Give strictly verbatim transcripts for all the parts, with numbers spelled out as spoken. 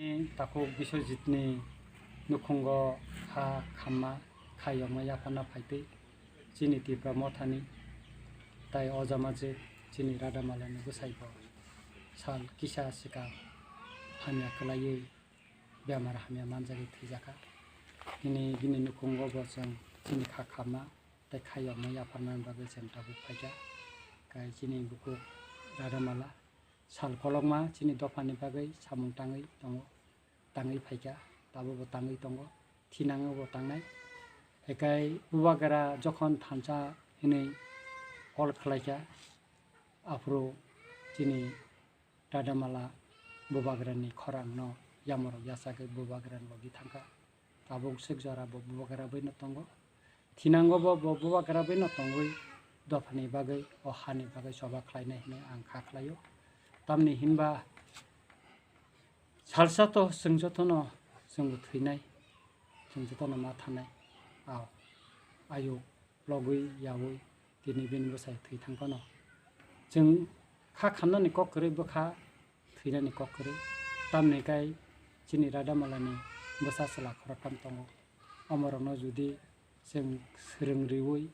Takhuk Biswajitni nukhungo kha khamma, kha yokma yapharna phaitwi chini Tipra Mothani tai o jamajik chini Radhamalani bwsaibo sal kisa swkang hamya kwlaiwi bemar hamya manjagwi thwijakha. Tini bini nukhungo bo chwng chini kha khamma tei kha yokma yapharnani bagwi chwng tabuk phaikha. Kai chini bukhuk Radhamala sal kolokma chini dophani bagwi samung tangwi tongo, tangwi phaikha, tabukbo tangwi tongo, thinango bo tangnai. Ekai bubagra jokhon thansa hinwi call khlaikha, aphuru chini Radhamala bubagrani khorangno yamorok yachagwi bubagrani logi thangkha. Tabuk swk jora bo bubagra bwino tongo. Thinango bo, bo bubagra bwino tongwi dophani bagwi, o hani bagwi choba khlainai hinwi ang kha khlaio. Tamni hinba salsa to chwng jotono chwngbo thwinai, chwng jotono ma thanai. Ao, ayuk logwi yaui tini bini bwsai thwi thang phano. Chwng kha khamnani kok kwrwi bwkha thwinani kok kwrwi. Tamni kai chini Radhamalani bwsa chwla khoroktham tongo. Omorokno judi chwng swrwng riui,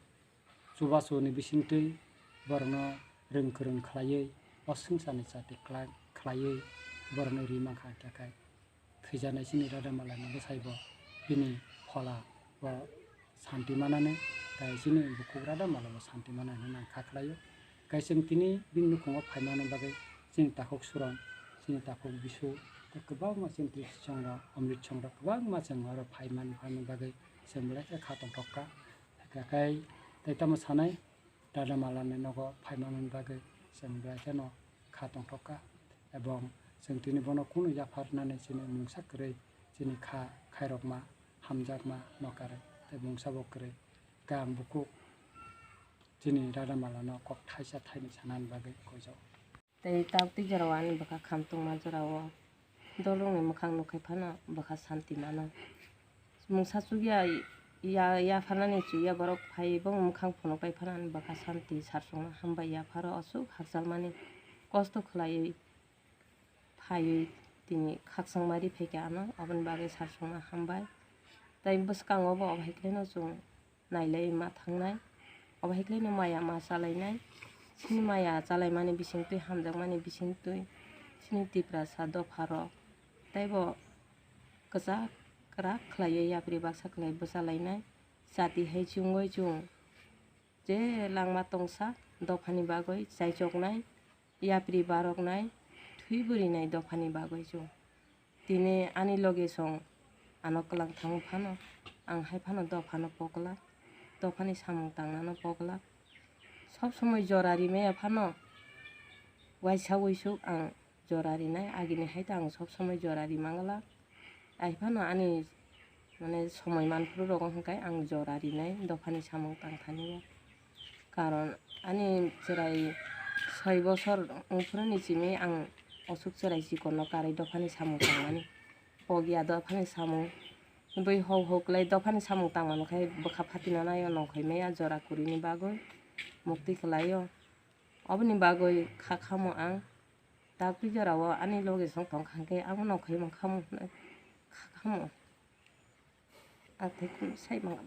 chubachuni bisingtwi borokno rwng kwrwng khlaiwi, o swngcharni chati kla-, khlaiwi borokno ri mankha, hwnkhe kai thwijaknai chini Radhamalani bwsaibo bini phola bo santi manani, tai chini bukhuk Radhamala bo santi manani hinwi ang kha khlaio. Kai chwng tini bini nukhungo phaimani bagwi chini takhuk Suron, chini takhuk Bisu, tei kwbangma chini Trisong rok, Omrit Song rok kwbangma chwng oro phaiman, phaimani bagwi chwng belai khe kha tongthok kha. Hwnkhe kai tei tamo sanai, Radhamalani nogo phaimanani bagwi chwng belai kheno kha tongthok kha, ebong chwng tini bono kunu yapharnani chini mungsa kwrwi chini kha khairokma, hamjakma nokarwi tei mungsa bo kwrwi. Khe ang bukhuk chini Radhamalano kok thaisa thaini sanani bagwi koijago. Tei tabuk tei jorao ani bwkha khamtongma jorao dolrokni mwkhang nukhai phano bwkha santi mano. Mungsa chukya ya, yapharnani chukya borok phaiwi bongni mwkhang phunukpai phano ani bwkha santi sarsongno hambai. Yapharo aswk hakchalmani kosto khlaiwi phaiwi tini khakchangma ri phaikha ano, aboni bagwi sarsongno hambai. Tei bwskango bo obo hai kheno chwng nailai ma thangnai, obo hai kheno maya ma chalainai. Chini maya chalaimani bisingtwi, hamjakmani bisingtwi chini Tiprasa dopharok teibo kwchak kwrak khlaiwi yapri baksa khlai bwchalainai. Chati hai chwngwi chwng je langma tongsa dophani bagwi chaichoknai, yapri baroknai, thwi bwrinai dophani bagwi chwng. Tini ani loge song ano kwlang thango phano, ang hai phano dophano poglak, dophani samung tangnano poglak. Sob somoi jora rimaya phano waisa uisuk ang jora rinai, agini hai ta ang sob somoi jora ri manglak. Ai phano ani mane somoi manphuru rogo hwnkhe ang jora rinai dophani samung tangthani o. Karon ani chwrai soi bosor wngphuru ni simi ang osuk chwrai chikonno karwi dophani samung tangmani. Pokya dophani samung bui hok hok lai dophani samung tangmano khai bwkha phatina naio nongkhoi maya jora kwrwini bagwi muktwi kwlaio. Oboni bagwi kha khamo ang. Tabuk twi jorao ani loge song tong kha hwnkhe abo nongkhoi mankha mo hwnwi kha khamo. Ang tei kunu sai mangam.